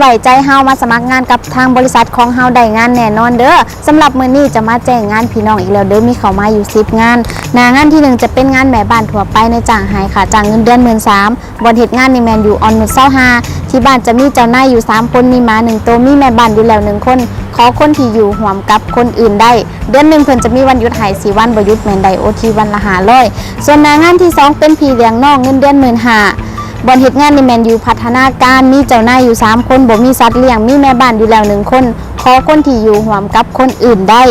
ໄວ້ໃຈເຮົາມາສະໝັກງານກັບທາງບໍລິສັດຂອງເຮົາໄດ້ງານແນ່ນອນເດີ້. ສຳລັບມື້ນີ້ຈະມາແຈ້ງງານພີ່ນ້ອງອີກແລ້ວເດີ້ ມີເຂົ້າມາຢູ່ສິບງານ. ໜ້າງານທີໜຶ່ງຈະເປັນງານແມ່ບ້ານທົ່ວໄປ ນາຍຈ້າງໃຫ້ຄ່າຈ້າງເງິນເດືອນໝື່ນສາມ. ບ່ອນເຮັດງານນີ້ແມ່ນຢູ່ອ່ອນນຸດຊາວຫ້າ ທີ່ບ້ານຈະມີເຈົ້ານາຍຢູ່ສາມຄົນ ມີໝາໜຶ່ງໂຕ ມີແມ່ບ້ານຢູ່ແລ້ວໜຶ່ງຄົນ. ຂໍຄົນທີ່ຢູ່ຮ່ວມກັບຄົນອື່ນໄດ້. ເດືອນໜຶ່ງເພິ່ນຈະມີວັນຢຸດໃຫ້ສີ່ວັນ ບໍ່ຢຸດແມ່ນໄດ້ໂອທີວັນລະຫ້າຮ້ອຍ. ສ່ວນໜ້າງານທີສອງເປັນພີ່ລ້ຽງນ້ອງ ເງິນເດືອນໝື່ນຫ້າ. ບ່ອນເຮັດງານນີ້ແມ່ນຢູ່ພັດທະນາການ ມີເຈົ້ານາຍຢູ່ສາມຄົນ ບໍ່ມີສັດລ້ຽງ ມີແມ່ບ້ານຢູ່ແລ້ວໜຶ່ງຄົນ. ຂໍຄົນທີ່ຢູ່ຮ່ວມກັບຄົນອື່ນໄດ້.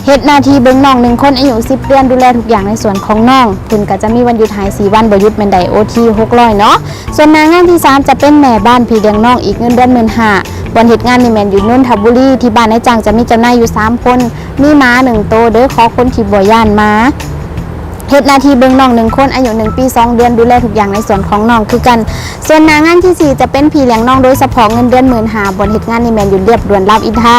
ເຮັດໜ້າທີ່ເບິ່ງນ້ອງໜຶ່ງຄົນ ອາຍຸສິບເດືອນ ດູແລທຸກຢ່າງໃນສວນຂອງນ້ອງ. ເພິ່ນກໍຈະມີວັນຢຸດໃຫ້ສີ່ວັນ ບໍ່ຢຸດແມ່ນໄດ້ໂອທີຫົກຮ້ອຍເນາະ. ສ່ວນໜ້າງານທີສາມຈະເປັນແມ່ບ້ານພີ່ລ້ຽງນ້ອງ ອີກເງິນເດືອນໝື່ນຫ້າ. ບ່ອນເຮັດງານນີ້ແມ່ນຢູ່ນົນທະບູລີ ທີ່ບ້ານນາຍຈ້າງຈະມີເຈົ້ານາຍຢູ່ສາມຄົນ ມີໝາໜຶ່ງໂຕເດີ້ ຂໍຄົນທີ່ບໍ່ຢ້ານໝາ. ເຮັດໜ້າທີ່ເບິ່ງນ້ອງໜຶ່ງຄົນ ອາຍຸໜຶ່ງປີສອງເດືອນ ດູແລທຸກຢ່າງໃນສວນຂອງນ້ອງຄືກັນ. ສ່ວນໜ້າງານທີສີ່ຈະເປັນພີ່ລ້ຽງນ້ອງໂດຍສະເພາະ ເງິນເດືອນໝື່ນຫ້າ. ບ່ອນເຮັດງານນີ້ແມ່ນຢູ່ລຽບດ່ວນລາມອິນທາ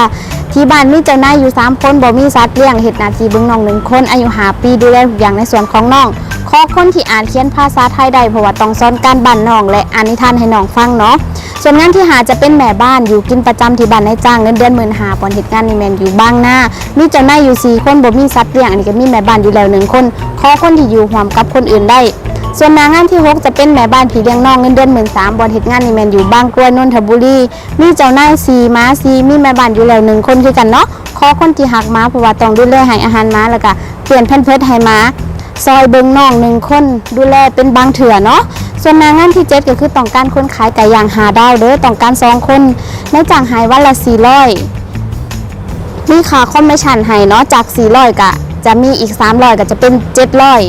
ທີ່ບ້ານມີເຈົ້ານາຍຢູ່ສາມຄົນ ບໍ່ມີສັດລ້ຽງ. ເຮັດໜ້າທີ່ເບິ່ງນ້ອງໜຶ່ງຄົນ ອາຍຸຫ້າປີ ດູແລທຸກຢ່າງໃນສວນຂອງນ້ອງ. ຂໍຄົນທີ່ອ່ານຂຽນພາສາໄທໄດ້ ເພາະວ່າຕ້ອງສອນການບ້ານນ້ອງ ແລະ ອ່ານນິທານໃຫ້ນ້ອງຟັງເນາະ. ສ່ວນງານທີຫ້າຈະເປັນແມ່ບ້ານ ຢູ່ກິນປະຈຳທີ່ບ້ານນາຍຈ້າງ ເງິນເດືອນໝື່ນຫ້າ. ບ່ອນເຮັດງານນີ້ແມ່ນຢູ່ບາງນາ ມີເຈົ້ານາຍຢູ່ສີ່ຄົນ ບໍ່ມີສັດລ້ຽງ. ອັນນີ້ກໍມີແມ່ບ້ານຢູ່ແລ້ວໜຶ່ງຄົນ ຂໍຄົນທີ່ຢູ່ຮ່ວມກັບຄົນອື່ນໄດ້. ສ່ວນໜ້າງານທີຫົກຈະເປັນແມ່ບ້ານພີ່ລ້ຽງນ້ອງ ເງິນເດືອນໝື່ນສາມ. ບ່ອນເຮັດງານນີ້ແມ່ນຢູ່ບາງກຣວຍ ນົນທະບູລີ ມີເຈົ້ານາຍສີ່ ໝາສີ່ ມີແມ່ບ້ານຢູ່ແລ້ວໜຶ່ງຄົນຄືກັນເນາະ. ຂໍຄົນທີ່ຮັກໝາ ເພາະວ່າຕ້ອງດູແລໃຫ້ອາຫານໝາ ແລ້ວກະປ່ຽນແພມເພີດໃຫ້ໝາ ຊ່ອຍເບິ່ງນ້ອງໜຶ່ງຄົນ ດູແລເປັນບາງເທື່ອເນາະ. ສ່ວນໜ້າງານທີເຈັດກໍຄືຕ້ອງການຄົນຂາຍໄກ່ຍ່າງຫ້າດາວເດີ້ ຕ້ອງການສອງຄົນ ນາຍຈ້າງໃຫ້ວັນລະສີ່ຮ້ອຍ ມີຄ່າຄອມມິຊັນໃຫ້ເນາະ ຈາກສີ່ຮ້ອຍກໍຈະມີອີກສາມຮ້ອຍ ກໍຈະເປັນເຈັດຮ້ອຍ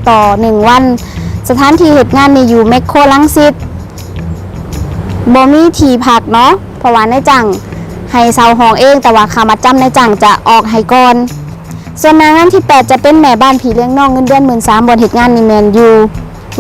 ຕໍ່ໜຶ່ງວັນ. ສະຖານທີ່ເຮັດງານນີ້ຢູ່ແມັກໂຄລັງສິດ ບໍ່ມີທີ່ພັກເນາະ ເພາະວ່ານາຍຈ້າງໃຫ້ເຊົ່າຫ້ອງເອງ ແຕ່ວ່າຄ່າມັດຈຳນາຍຈ້າງຈະອອກໃຫ້ກ່ອນ. ສ່ວນໜ້າງານທີແປດຈະເປັນແມ່ບ້ານພີ່ລ້ຽງນ້ອງ ເງິນເດືອນໝື່ນສາມ. ບ່ອນເຮັດງານນີ້ແມ່ນຢູ່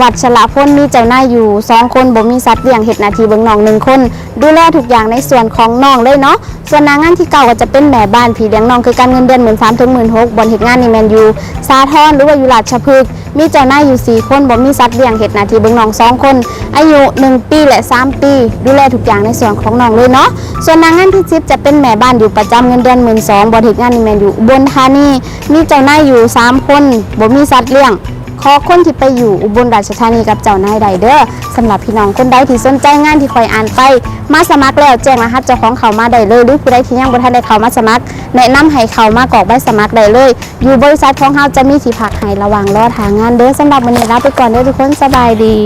ວັດຊະລະພົນ ມີເຈົ້ານາຍຢູ່ສອງຄົນ ບໍ່ມີສັດລ້ຽງ. ເຮັດໜ້າທີ່ເບິ່ງນ້ອງໜຶ່ງຄົນ ດູແລທຸກຢ່າງໃນສ່ວນຂອງນ້ອງເລີຍເນາະ. ສ່ວນໜ້າງານທີເກົ້າກໍຈະເປັນແມ່ບ້ານພີ່ລ້ຽງນ້ອງຄືກັນ ເງິນເດືອນໝື່ນສາມເຖິງໝື່ນຫົກ. ບ່ອນເຮັດງານນີ້ແມ່ນຢູ່ສາທອນ ຫຼືວ່າຢູ່ລາຊະພຶກ ມີເຈົ້ານາຍຢູ່ສີ່ຄົນ ບໍ່ມີສັດລ້ຽງ. ເຮັດໜ້າທີ່ເບິ່ງນ້ອງສອງຄົນ ອາຍຸໜຶ່ງປີ ແລະ ສາມປີ ດູແລທຸກຢ່າງໃນສ່ວນຂອງນ້ອງເລີຍເນາະ. ສ່ວນໜ້າງານທີສິບຈະເປັນແມ່ບ້ານຢູ່ປະຈຳ ເງິນເດືອນໝື່ນສອງ. ບ່ອນເຮັດງານນີ້ແມ່ນຢູ່ອຸບົນທານີ ມີເຈົ້ານາຍຢູ່ສາມຄົນ ບໍ່ມີສັດລ້ຽງ. ຂໍຄົນທີ່ໄປຢູ່ອຸບົນລາຊະທານີກັບເຈົ້ານາຍໄດ້ເດີ້. ສຳລັບພີ່ນ້ອງຄົນໃດທີ່ສົນໃຈງານທີ່ຂ້ອຍອ່ານໄປ ມາສະໝັກແລ້ວແຈ້ງລະຫັດເຈົ້າຂອງເຂົ້າມາໄດ້ເລີຍ ຫຼືຜູ້ໃດທີ່ຍັງບໍ່ທັນໄດ້ເຂົ້າມາສະໝັກ ແນະນຳໃຫ້ເຂົ້າມາກອກໃບສະໝັກໄດ້ເລີຍ. ຢູ່ບໍລິສັດຂອງເຮົາຈະມີທີ່ພັກໃຫ້ລະຫວ່າງລໍຖ້າງານເດີ້. ສຳລັບມື້ນີ້ລາໄປກ່ອນເດີ້ທຸກຄົນ ສະບາຍດີ.